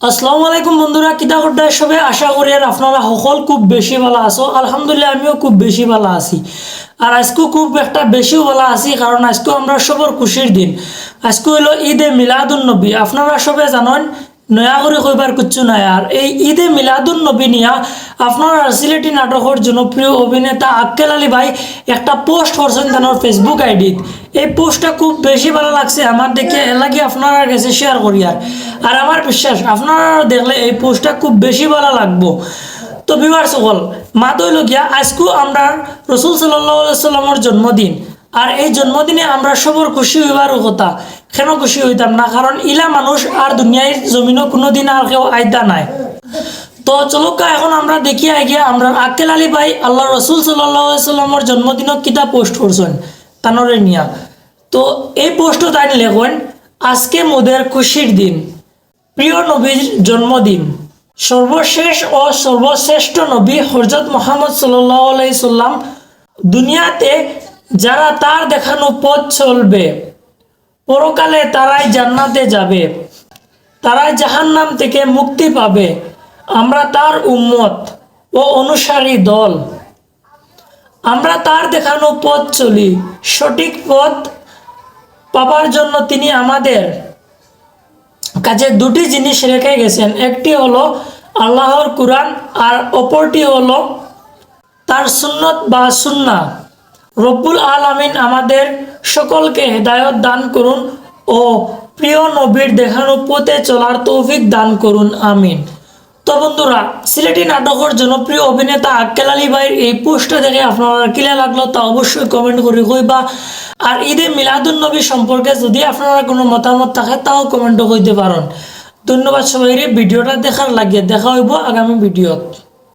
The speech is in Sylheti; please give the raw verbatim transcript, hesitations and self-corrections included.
আসসালামু আলাইকুম বন্ধুরা, কিতা করতায় সবে? আশা করি আর আপনারা সকল খুব বেশি ভালা আছো। আলহামদুলিল্লাহ, আমিও খুব বেশি ভালা আছি। আর আইজকু খুব একটা বেশিও ভালা আছি, কারণ আইজকু আমরার সবর খুশির দিন। আইজকু অইলো ঈদে মিলাদুন নবী। আপনারা সবে জানইন, নয়া করি কইবার কিচ্ছু নাই। আর এই ঈদে মিলাদুন নবী নিয়া আপনারার সিলেটি নাটকর জনপ্রিয় অভিনেতা আক্কেল আলী ভাই একটা পোস্ট করছইন তানর Facebook আইডিত। এই পোস্টটা খুব বেশি ভালা লাগছে আমার দেখে, এর লাগি আপনারার গেছে শেয়ার করিয়ার। আর আমার বিশ্বাস আপনারা দেখলে এই পোস্টটা খুব বেশি ভালা লাগবো। তো ভিউয়ার্স সকল, মাত অইলো গিয়া আইজকু আমরার রসুল সাল্লাল্লাহু আলাইহি সাল্লামর জন্মদিন। আর এই জন্মদিনে আমরা সবর খুশি অইবার কথা। কেনে খুশি অইতাম না? কারণ ইলা মানুষ আর দুনিয়ার জমিনো কুনুদিন আর কেউ আইতা নায়। তো চলউক্কা, এখন আমরা দেখিয়া আই গিয়া আমরার আক্কেল আলী ভাই আল্লার রসুল সাল্লাল্লাহু আলাইহি সাল্লামর জন্মদিনো কিতা পোস্ট করছইন তানরে নিয়া। তো এই পোস্টো তাইন লেখইন, "আজকে মোদের খুশির দিন, প্রিয় নবীর জন্মদিন। সর্বশেষ ও সর্বশ্রেষ্ঠ নবী হযরত মুহাম্মদ সাল্লাল্লাহু আলাইহি সাল্লাম। দুনিয়াতে যারা তার দেখানো পথ চলবে, পরকালে তারাই জান্নাতে যাবে, তারাই জাহান্নাম থেকে মুক্তি পাবে। আমরা তার উম্মত ও অনুসারী দল। আমরা তার দেখানো পথ চলি, সঠিক পথ পাবার জন্য তিনি আমাদের কাছে দুটি জিনিস রেখে গেছেন। একটি হলো আল্লাহর কুরআন, আর অপরটি হলো তার সুন্নত বা সুন্নাহ। রব্বুল আলামিন আমাদের সকলকে হেদায়েত দান করুন ও প্রিয় নবীর দেখানো পথে চলার তৌফিক দান করুন, আমিন।" তো বন্ধুরা, সিলেটি নাটকর জনপ্রিয় অভিনেতা আক্কেল আলী ভাইর এই পোস্টটা দেখে আপনারার কিলা লাগলো তা অবশ্যই কমেন্ট করি কইবা। আর ঈদে মিলাদুন নবী সম্পর্কে যদি আপনারার কুনু মতামত থাকে তাও কমেন্টো কইতে পারইন। ধন্যবাদ সবাইরে ভিডিওটা দেখার লাগিয়া। দেখা অইবো আগামী ভিডিওত।